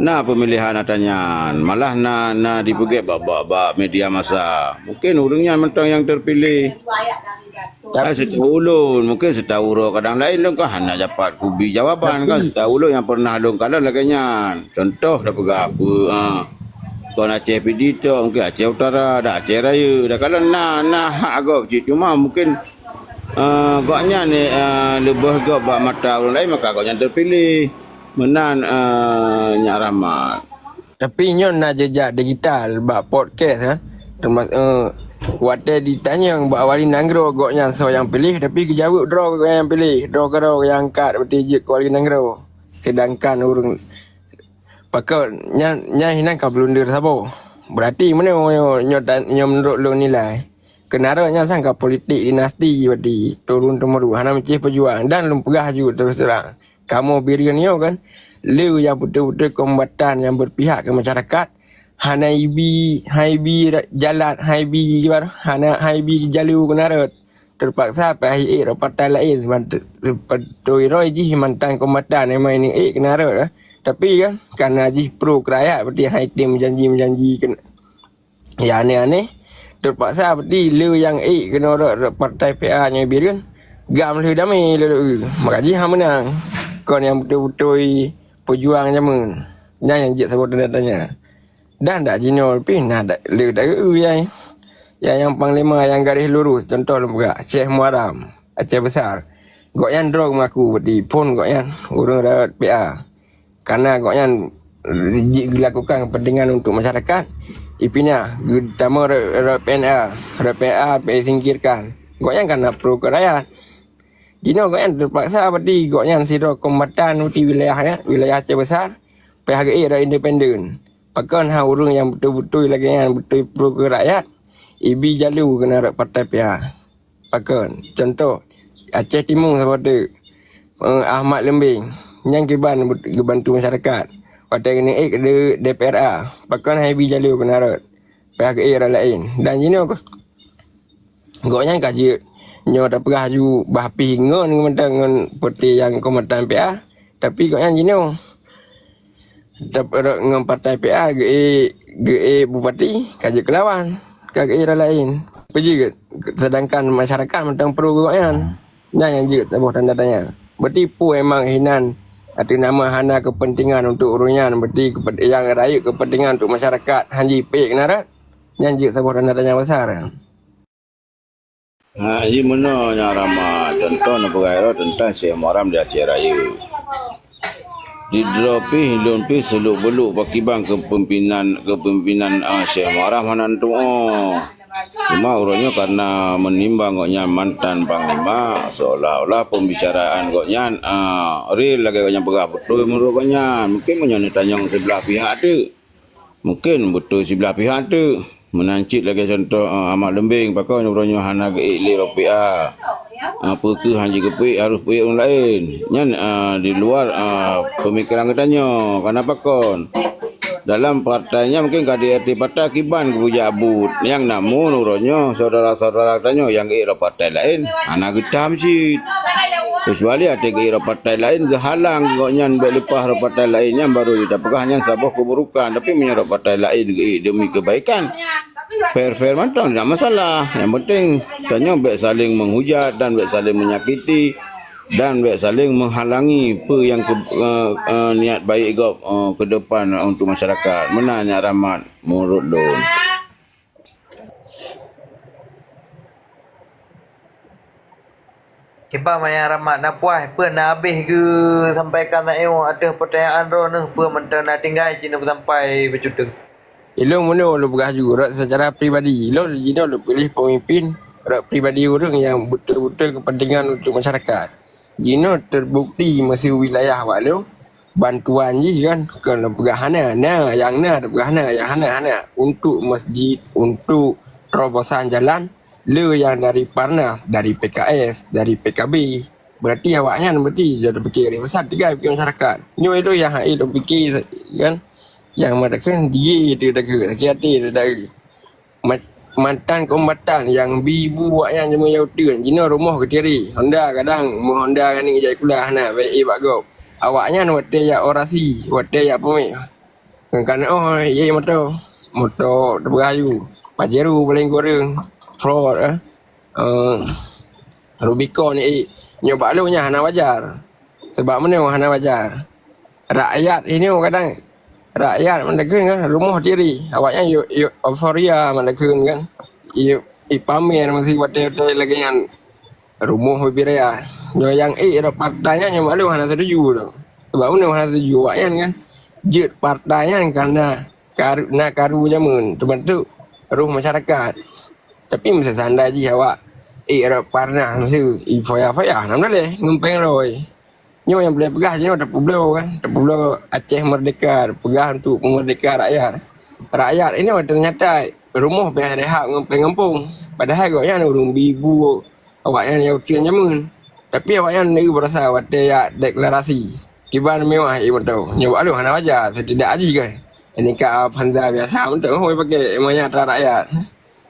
Na pemilihan ata nyan, malah na, na dipeugèt bak, bak, bak media massa. Mungkin ureueng nyan mantong nyang terpilih. Tapi, ah, sitahu ulôn, mungkin sitahu droe kadang laén lôn kan hana dapat kubi jawaban kan, sitahu ulôn nyang pernah lôn kalon lagèe nyan. Contoh dah peugah apa, ha. Kon Aceh Pidie tok, mungkin Aceh Utara, dah Aceh Raya, dah kalon na, na hak gob cit. Cuma mungkin, eh, gobnyan ni, eh, leubeh gob bak mata ureueng laén, maka gobnyan terpilih. Meunan, eh, Nyak Rahmat. Tapi nyoe na jejak digital bak podcast, eh. Termas-, eh, watèe ditanyong bak wali nanggroe gobnyan soe nyang piléh, tapi geujaweueb droe gobnyan nyang piléh, droe keudroe nyang angkat berarti jeuet keu wali nanggroe. Sedangkan ureueng pakon nyan, nyan hinan ka blunder saboh. Berarti meunyoe nyoe, nyoe, nyoe meunurot lôn nilai, Keuneuk rot nyan sang ka politik dinasti, berarti turun temurun, hana meucih peujuang. Dan lôn peugah ju terus terang, kamoe Bireuen nyoe kan, le nyang beutôi-beutôi kombatan nyang berpihak keu masyarakat, hana ibi, hana ibi ra-, jalan, hana ibi jibar, hana, hana ibi jalur keuneuk rot. Terpaksa payah ék rot partai laén, seubab te-, seubab beutôi droe jih mantan kombatan, memang inong ék keuneuk rot, eh. Tapi kan, karena jih pro keu rakyat, berarti hana item janji-janji keu Ya aneh-aneh, terpaksa berarti le nyang ék keunoe rot, rot partai P A nyoe Bireuen, gam lheueh damé lé, lé, maka jih hana meunang. Kon nyang beutôi-beutôi peujuang jameun. Nyan nyang jeuet saboh tanda tanya. Dan dak jinoe pih na dak, le dak eu nyang, nyang, nyang panglima nyang garéh lurus, contoh lôn peugah, Syekh Muaram. Aceh Besar. Gobnyan droe mengaku di phon gobnyan ureuëng rakyat P A. Karena gobnyan jeuet geulakukan kepentingan untuk masyarakat, ipinah geutamong rakyat P N A, rakyat P N A disingkirkan. Gobnyan karena pro keu rakyat. Jinoe gobnyan terpaksa berarti gobnyan sidroe kombatan di wilayah nyan, wilayah Aceh Besar, payah geuék rakyat independen. Pakon hana ureuëng nyang beutôi-beutôi lagée nyan beutôi pro keu rakyat, ibi jalur keuneuk rot partai P A. Pakon? Contoh, Aceh Timu saboh teuk, eh, Ahmad Lembeng, nyan kiban geubantu masyarakat. Watée geuneuk ék di D P R A, pakon hana ibi jalur keuneuk rot, payah geuék rot laén. Dan jinoe gobnyan ka jeuet nyoe tapeugah ju bah pih ngon, ngon, ngon peuti nyang kombatan P A, tapi gobnyan jinoe Teupeurot ngon partai P A geuék, geuék bupati, ka jeuet keulawan, ka geuék ureuëng laén. Peue jeuet, sedangkan masyarakat mantong pro gobnyan. Nyan nyang jeuet saboh tanda tanya. Berarti peue memang hinan Ateueh nama hana keupeuntengan untuk ureuëng nyan, berarti keupe-, nyang rayeuk keupeuntengan untuk masyarakat, hana jipék keunan rot. Nyan jeuet saboh tanda tanya besar. Ha, jimeunoe nyang rama. Contoh neupeugah droe teuntang Syekh Muharram di Aceh Rayeuk. Di droe pih, lôn pih seuluk-beuluk pakriban keupeumpinan, keupeumpinan, ah, Syekh Muharram hana neutuoh. Cuma uroe nyoe karena meunimbang gobnyan mantan panglima, seolah-olah pembicaraan gobnyan, ah, real lagèe gobnyan peugah beutôi meunurot gobnyan. Mungkin meunyoe neutanyong siblah pihak teuk. Mungkin beutôi siblah pihak teuk. Meunan cit lagèe contoh, eh, Ahmad Leumbeng, pakon uroe nyoe hana geuék lé bak P A. Ah, peu kheueh hana jigeupeuék, harôh peuék ureueng laén. Nyan, ah, di luar, ah, peumikiran geutanyoe. Karena pakon? Dalam partai nyan mungken ka di R T partai kiban geupeujak buet. Nyang namun uroe nyoe syedara-syedara geutanyoe nyang geuék lé partai laén hana geutam cit. Keucuali watèe geuék lé partai laén geuhalang gobnyan bèk leupah lé partai laén, nyan baru tapeugah nyan saboh keuburukan. Tapi meunyoe lé partai laén geuék demi keubaikan, fair-fair mantong, tidak masalah. Nyang penting tanyoe bèk saléng menghujat dan bèk saléng menyakiti dan bèk saléng menghalangi peue nyang keu-, eh, eh, niat baik gob, eh, ke depan untuk masyarakat. Meunan nyan Rahmat meunurot lôn. Kiban manyang Rahmat na puas, peue na habéh geusampaikan tanyoe ateueh peutanyaan droeneuh, peue mantong na tinggai jinoe peusampai beucuteuk. Ilôn meunyoe lôn peugah ju, rot secara pribadi, ilôn jinoe lôn piléh peumimpin, rot pribadi ureueng nyang beutôi-beutôi keupeuntengan untuk masyarakat. Jinoe teubukti meuseu wilayah awak lôn, bantuan jih kan, kon lôn peugah hana, na, nyang na teupeugah hana, nyang hana, hana. Untuk masjid, untuk terobosan jalan, le nyang dari Parnas, dari P K S, dari P K B. Berarti awaknyan berarti jadi pikir besar tiga pikir masyarakat. Nyoe tu nyang hai lôn pikir kan, nyang meutakheun digi tu dah sakit hati tu dah. Ma-, mantan kombatan nyang bi bu awaknyan jameun nyang uteuen, jinoe rumoh geutiri. Honda kadang meu Honda nyan jai kulah hana baik bak gob. Awaknyan watèe jak orasi, watèe jak peuméh. Ngon kanoe, ye moto. Moto teupeugah aju. Pajero paléng kureueng. Ford, eh. Eh, Rubicon, eh. Nyoe bak lôn nyan hana wajar. Sabab meunyoe hana wajar. Rakyat inoe kadang, rakyat mandakheun kan, rumoh tiri. Awaknyan yue, yue euforia mandakheun kan. Yue, yue pamer meusi watèe-watèe lagèe nyan. Rumoh bubiraya. Nyoe nyang ék rot partai nyan, nyoe bak lôn hana setuju tu. Sabab meunyoe hana setuju awaknyan kan, jeuet partai nyan karena karu-, na karu jameun, teumasok roh masyarakat. Tapi meuseuandai jih awak ék rot Parnas meuseu, i foya-foya, hana meudaleh, ngon péng rhoi. Nyoe nyang boleh peugah jinoe tapeubloe kan, tapeubloe Aceh Merdeka, peugah untuk peumerdeka rakyat. Rakyat inoe teunyata rumoh pih rehab ngon péng gampông. Padahai gobnyan ureueng bi bu awaknyan nyang uteuen jameun. Tapi awaknyan neuk beurasa watèe jak deklarasi. Kiban mewah ie moto. Nyoe bak lôn hana wajar, setidak jih kan. Ini ka Avanza biasa mantong hôi pakai, emangnya atra rakyat.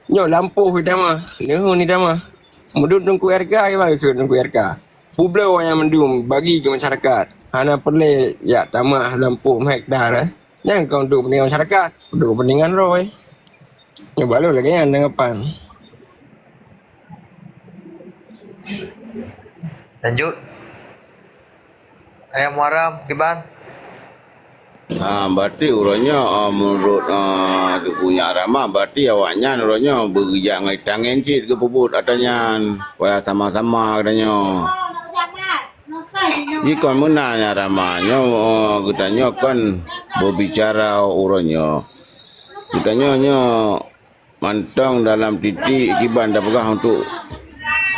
Nyoe lampôh itamah, neuheun itamah. Meudum Teungku R K, kiban keu Teungku R K. Peubloe nyang mandum bagi keu masyarakat. Hana peureulèe jak tamah lampôh meuhektar, eh. Nyan kon untuk kepentingan masyarakat, untuk kepentingan droe. Nyoe bak lôn lagèe nyan tanggapan. Lanjut. Ayah Muharram, kiban? Ah, berarti uroe nyoe, ah, meunurot, ah, Teungku Nyak Rama, berarti awaknyan uroe nyoe beugeujak ngon tangen cit geupeubuet atra nyan. Supaya sama-sama geutanyoe. Jikon meunan Nyak Rama nyoe, oh, geutanyoe kon beubicara uroe nyoe. Geutanyoe nyoe mantong dalam titik kiban tapeugah untuk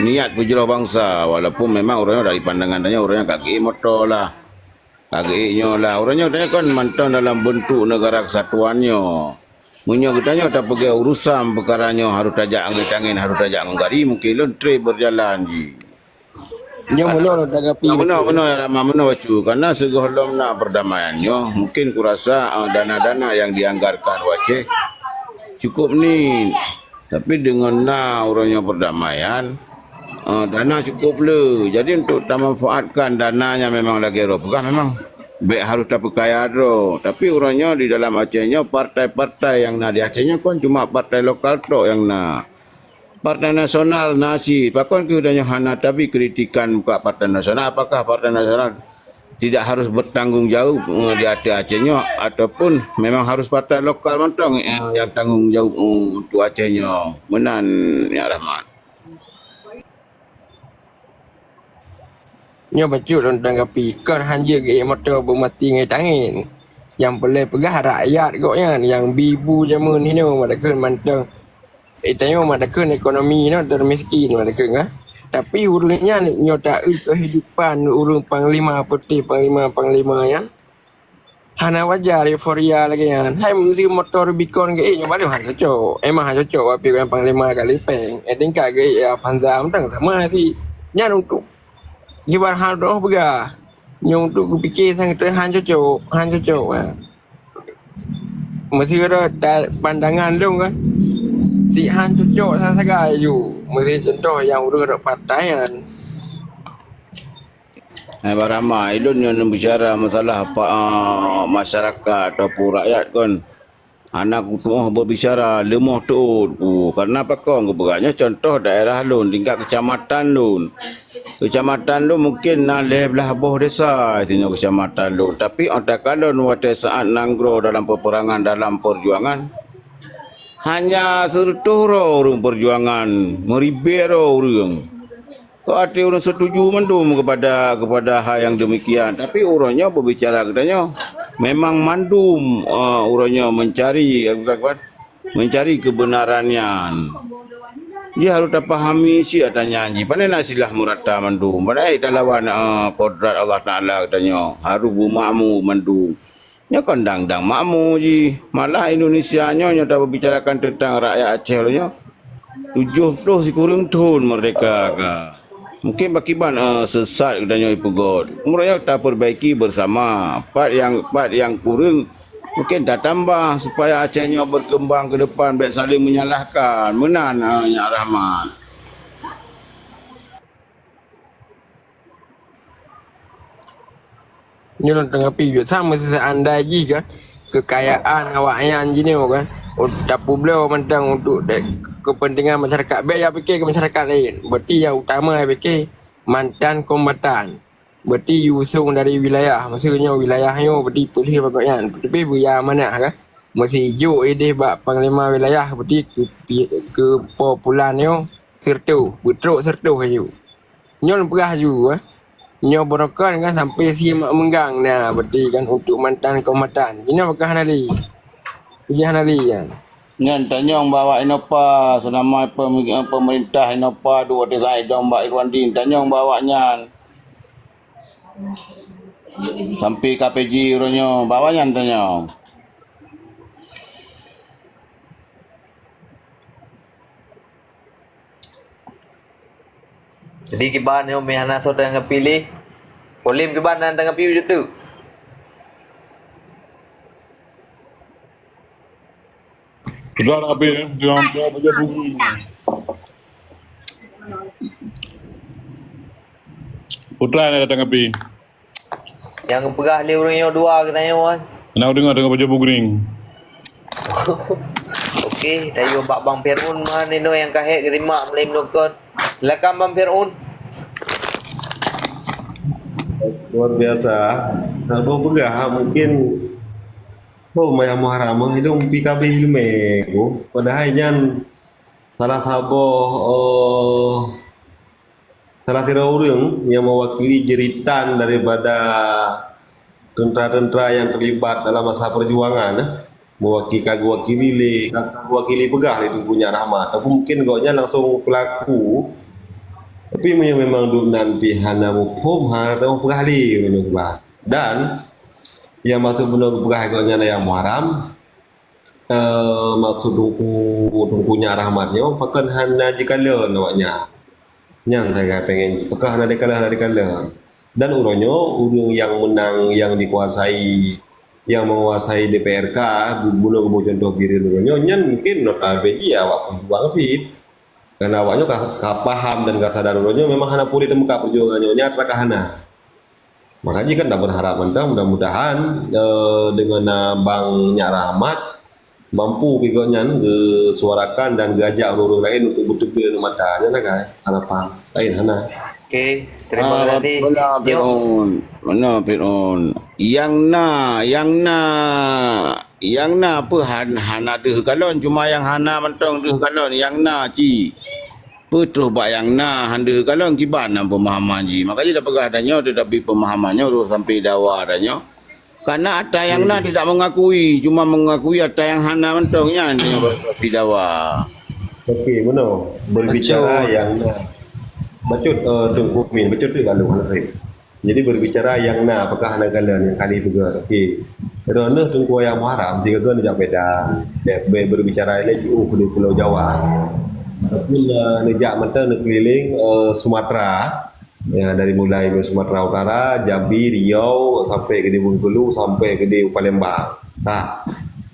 niat peujroh bansa, walaupun memang uroe nyoe dari pandangan tanyoe uroe nyoe ka geuék moto lah, ka geuék nyoe lah. Uroe nyoe tanyoe kan mantong dalam beuntuk negara kesatuan nyoe. Meunyoe geutanyoe tapeugah urusan peukara nyoe harôh tajak ngon tangen, harôh tajak ngon gari, mungkin lôn tré beujalan jih. Nyoe meunoe lôn tanggapi. Meunoe, meunoe, Rama, meunoe bacut. Karena sigohlom na perdamaian nyoe, mungkin kurasa, ah, dana-dana nyang dianggarkan u Aceh cukup niet. Tapi deungon na uroe nyoe perdamaian, ah, dana cukup le. Jadi untuk tamanfaatkan dana nyang memang lagèe droe peugah memang bèk harôh tapeukaya droe. Tapi uroe nyoe di dalam Aceh nyoe partai-partai nyang na di Aceh nyoe kon cuma partai lokal tok nyang na. Partai Nasional na cit, pakon keuh tanyoe hana tabi kritikan bak Partai Nasional? Apakah Partai Nasional tidak harus bertanggung jawab, eh, di ateueh Aceh nyoe, ataupun memang harus partai lokal mantong, eh, yang tanggung jawab, eh, untuk Aceh nyoe. Meunan, Nyak Rahmat. Nyoe bacut lôn tanggapi, kon hanjeuet geuék moto beumati ngon tangén. Nyang peureulée peugah rakyat gobnyan nyang bi bu jameun hinoe, mak takheun mantong. Eh, tanyoe mak takheun ekonomi nyoe termiskin, mak takheun, kan? Tapi ureuëng nyan nyoe taeu kehidupan ureuëng panglima, peuté panglima-panglima nyan. Hana wajar euforia lagée nyan. Hai meuseu motor Rubicon geuék, nyoe baru han cocok. Emang han cocok wapeu nyang panglima kali péng. Eh, tingkat geuék ya Avanza mantong sama si. Nyan untuk kiban hal doh peugah. Nyoe untuk geupiké sang teu han cocok, han cocok, ha. Meuseu rot da-, pandangan lôn kan. Si han cocok sagai-sagai ju. Meuseu contoh nyang ureuëng rot partai nyan. Eh, Barama, ilôn nyoe neubicara masalah pa-, ah, masyarakat ataupun rakyat kon. Hana kutuoh beubicara leumoh teuôt ku. Karena pakon kupeugah nyoe contoh daerah lôn, tingkat kecamatan lôn. Kecamatan lôn mungkin na lhée blaih boh desa singoh kecamatan lôn. Tapi óh takalon watée saát nanggroe dalam peperangan, dalam perjuangan, hanya seureutôh droe ureuëng perjuangan, meuribée droe ureuëng. Kok até ureuëng setuju mandum kepada, kepada hal yang demikian. Tapi uroe nyoe beubicara geutanyoe, memang mandum, eh, uroe nyoe mencari, eh, bukan, bukan, mencari kebenaran nyan. Jadi harus tapahami cit ata nyan jih. Pane na silah meurata mandum. Pane talawan, eh, kodrat Allah Taala geutanyoe. Harus beumakmu mandum. Nyoe kon dang-dang makmu jih. Malah Indonesia nyoe, nyoe tapeubicarakan teuntang rakyat Aceh lom nyoe. Tujoh ploh sikureueng thon merdeka ka. Mungkin pakiban, eh, sesat geutanyoe ipeugot. Meunurot nyoe tapeurbaiki beusama. Pat nyang, pat nyang kureueng mungkin tatambah supaya Aceh nyoe berkembang ke depan, bék saling menyalahkan. Meunan, eh, Nyak Rahmat. Nyoe lôn tanggapi jeuet, sama seandai jih kan, keukayaan awaknyan jinoe kan, tapubloe mantong untuk de-, kepentingan masyarakat. Bék ya pike keu masyarakat laén. Berarti nyang utama ya pike mantan kombatan. Berarti jiusông dari wilayah. Maksud nyoe wilayah nyoe berarti peulheueh bak gobnyan. Tapi beuya manah kan. Meusi jok idéh bak panglima wilayah, berarti keu pi-, keu po pulan nyoe sireutoh, beutrok sireutoh aju. Nyoe lôn peugah aju, eh. Nyoe beurokon kan sampai si mak meunggang na, berarti kan untuk mantan kehormatan. Jinoe peugah hana lé. Peugah hana lé nyan. Nyan tanyong bak awak Innova, seulama pem-, pemerintah Innova duek watée saidong bak Irwandi, tanyong bak awak nyan. Sampai K P J uroe nyoe, bak awak nyan tanyong. Jadi kiban nyoe meuhana soe tanggapi lé. Polem kiban na tanggapi beutôi. Putra tanggapi, eh, dengan Putra Bajau Bugri. Putra na tanggapi. Nyang geupeugah lé ureuëng nyoe dua geutanyoe, kan? Nah, deungoe, deungoe Bajau Bugring. Oke, tayue bak Bang Fir'aun, man, inoe nyang ka hék geusimak mulai meunokot. Silakan Bang Fir'aun. Luar biasa. Nak dua peugah, mungkin, oh, maya Muharram, hidong pi kabeh ilmu. Padahai nyan salah saboh, oh, salah sidroe ureuëng nyang mewakili jeritan daripada tentera-tentera yang terlibat dalam masa perjuangan, eh, mewakili, ka geuwakili lé, ka geuwakili peugah lé Teungku Nyak Rahmat. Tapi mungkin gobnyan langsung pelaku. Tapi meunyoe memang duek nan pih hana muphom, hana teupeugah lé meunyoe peugah. Dan nyang maksud bunoe geupeugah gobnyan ayah Muharram, eh, maksud Teungku, Teungku Nyak Rahmat nyoe, pakon hana jikalon awak nyan. Nyan sagai pengen, pakon hana jikalon, hana jikalon. Dan uroe nyoe, ureuëng nyang meunang, nyang dikuasai, nyang menguasai D P R K, bu-, bunoe geuboh contoh Bireuen uroe nyoe, nyan mungkin notabene awak peujuang cit. Karena awak nyoe ka, ka paham dan ka sadar uroe nyoe memang hana puléh teumeuka peujuangan nyoe, nyata ka hana. Maka jih kan dak berharap mantong, mudah-mudahan, eh, dengan, eh, Bang Nyak Rahmat mampu pih gobnyan geusuarakan dan geuajak ureuëng-ureuëng laén untuk beuteupeue mata. Nyan sagai harapan. Laén hana. Okey, terima kasih. Mana Fir'aun? Mana Fir'aun? Yang na, yang na, yang na apa han-, hana deuh galon, cuma yang hana mantong deuh galon, yang na ci. Peue troh bak yang na han deuh galon kiban nan pemahaman ji. Makajih dah peugah tanyoe, tetapi pemahaman nyoe troh sampai dawa tanyoe. Karena ata nyang na tidak mengakui, cuma mengakui ata nyang hana mantong nyan nyang berpasi dawa. Okey, meunoe. Berbicara nyang na. Bacut, eh, Teungku Min, bacut tu lalu, lalu. Jadi berbicara nyang na, apakah hana galon nyang kali peugah. Okey. Droeneuh Teungku Ayah Muharram, tiga droeneuh jak beda. Be-, berbicara lagi jauh di Pulau Jawa. Tapi, eh, neujak mantong neukeliling, eh, Sumatera. Ya, dari mulai Sumatera Utara, Jambi, Riau, sampai ke di Bengkulu, sampai ke di Palembang. Ha,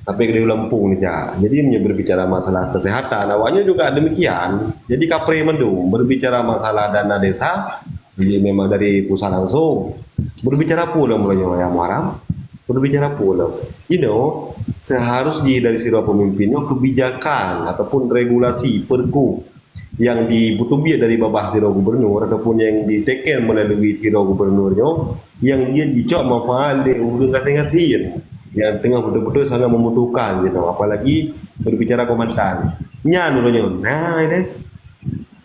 sampai ke di Lampung ni, Cak. Jadi, meunyoe berbicara masalah kesehatan, awaknya juga demikian. Jadi, kapre mandum. Berbicara masalah dana desa, jadi memang dari pusat langsung. Berbicara pula mulanya ya Muharram. Berbicara pula. You know, seharus di dari sira pemimpin nyoe kebijakan ataupun regulasi pergub yang dipeuteubiet dari babah sidroe gubernur ataupun yang diteken melalui sidroe gubernur nyoe, yang dia dicok manfaat lé ureuëng gasien-gasien yang tengah betul-betul sangat membutuhkan gitu. Apalagi berbicara komandan. Nyan uroe nyoe. Nah, ini.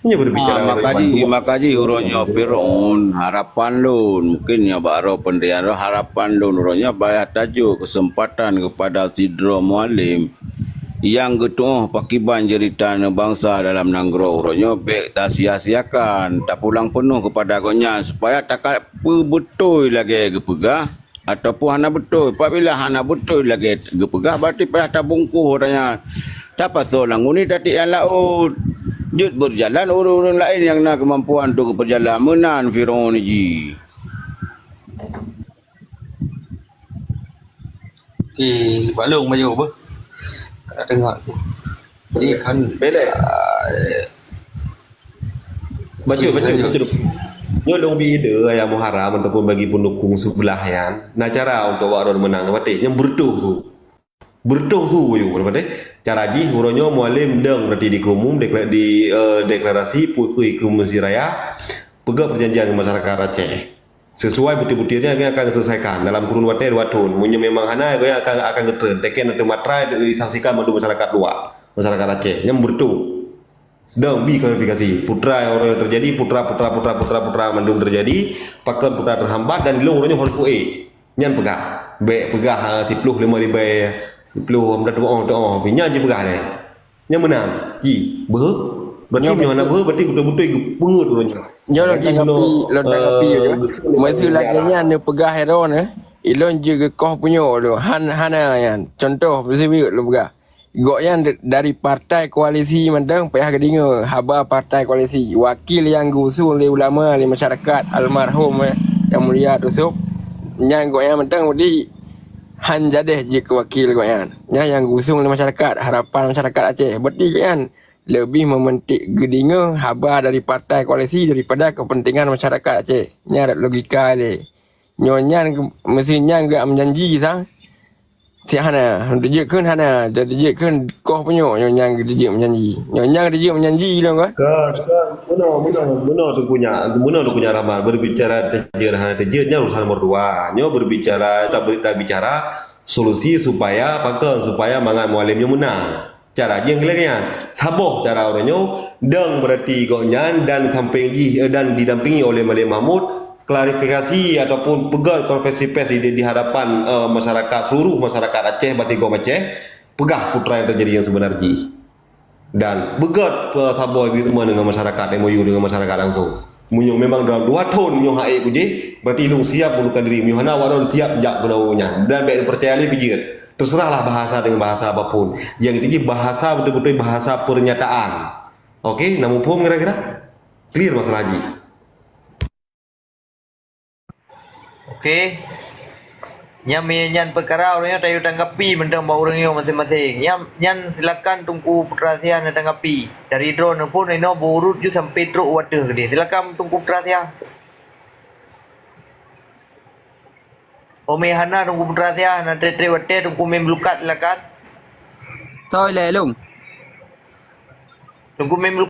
Ini berbicara Ah, maka ji, maka ji uroe nyoe Fir'aun harapan lôn. Mungkin nyoe bak roh pendirian roh harapan lôn uroe nyoe payah tajok kesempatan kepada sidroe Mualem nyang geutuoh pakiban jeurita bansa dalam nanggroe uroe nyoe bék tasia-siakan, tapulang peunoh keupada gobnyan supaya takat peubeutôi lagée geupeugah ataupun hana beutôi. Apabila hana beutôi lagée geupeugah, berarti payah tabungkôh ureuëng nyan. Tapasoe lam guni tatiek lam laôt. Jeuet beujalan ureuëng-ureuëng laén nyang na keumampuan untuk geupeujalan meunan Fir'aun ji. Di balong baju apa? Tak dengar tu. Jadi kan Belek. Bacut, bacut, bacut. Nyoe lôn bi ide ayah Muharram ataupun bagi pendukung sebelah nyan. Nah, cara untuk awak droen menang, patéh nyang beureutoh su. Beureutoh su yue, patéh. Cara jih uroe nyoe Mualem dong berarti di umum dekla-, di, eh, deklarasi putui keu Mesir Raya. Peugah perjanjian dengan masyarakat Aceh. Sesuai butir-butirnya, gobnyan akan selesaikan dalam kurun watée dua thon. Meunyoe memang hana, gobnyan akan, akan geutreun. Teken ateueh matra disaksikan mandum masyarakat luwa, masyarakat Aceh. Nyan beureutoh. Dong bi klarifikasi. Putra orang yang terjadi, putra, putra, putra, putra, putra mandum terjadi. Pakon putra terhambat dan dilong uroe nyoe hon kué. Nyan peugah. Bék peugah, ha, siploh lima ribée, siploh, hom dah tuoh, tuoh. Nyan ji peugah deh. Nyan meunan. Ji, beuhe. Berarti nyoe hana beuhe, berarti beutôi-beutôi geupeungeut uroe nyoe. Nyoe lôn tanggapi, lôn tanggapi je. Meuseu lagée nyan neupeugah Heron, eh. Ilôn jeuet geukoh punyok lôn. Han, hana nyan. Contoh, meuseu lôn peugah. Gobnyan d-, dari partai koalisi mantong payah geudeungoe haba partai koalisi. Wakil nyang geuusung lé ulama, lé masyarakat, almarhum, eh, Yang Mulia Yusuf, nyan gobnyan mantong di han jadeh jeuet keu wakil gobnyan. Nyan nyang geuusung lé masyarakat, harapan masyarakat Aceh. Berarti gobnyan leubeh mementik geudeungoe haba dari partai koalisi daripada kepentingan masyarakat Aceh. Nyan logika lé. Nyoe nyan, meusi nyan geujak meujanji sang. Cit hana, teujeuet kheun hana, teujeuet kheun koh punyok nyoe nyang teujeuet meujanji. Nyoe nyang teujeuet meujanji lom kan? Ka, ka, meunoe, meunoe, meunoe Teungku nyak, meunoe Teungku nyak Rahmat, berbicara teujeuet hana teujeuet nyan urusan nomor dua. Nyoe berbicara, tabi-, tabicara solusi supaya pakon, supaya mangat Mualem nyoe meunang. Cara jih lagée nyan. Saboh cara uroe nyoe, dong berarti gobnyan dan sampéng jih, eh, dan didampingi oleh Malik Mahmud, klarifikasi ataupun peugét konferensi pers di, di hadapan, eh, masyarakat, seluruh masyarakat Aceh, bansigom Aceh, peugah peue yang terjadi yang sebenar jih. Dan peugét, eh, saboh agreement dengan masyarakat, M O U dengan masyarakat langsung. Meunyoe memang dalam dua thon nyoe hak ék kujih, berarti lôn siap mundurkan diri. Meunyoe hana, awak droen siap jak keunoe nyan. Dan bék neupercaya lé pih jeuet. Terserahlah bahasa dengan bahasa apapun. Yang inti jih bahasa betul-betul bahasa pernyataan. Oke, na muphom kira-kira? Clear masalah jih. Oke. Nyan meunyoe nyan peukara ureuëng nyoe tayue tanggapi mantong bak ureuëng nyoe maséng-maséng. Nyan, nyan silakan Teungku Putra Siah neutanggapi. Dari droeneuh phon inoe beu urot ju sampoe trok u ateueh keudeh. Silakan Teungku Putra Siah. Ome hana Teungku Putra Siah, hana treb-treb watée Teungku Mem Lukat silakan. Soe lé lôn? Teungku Mem Lukat.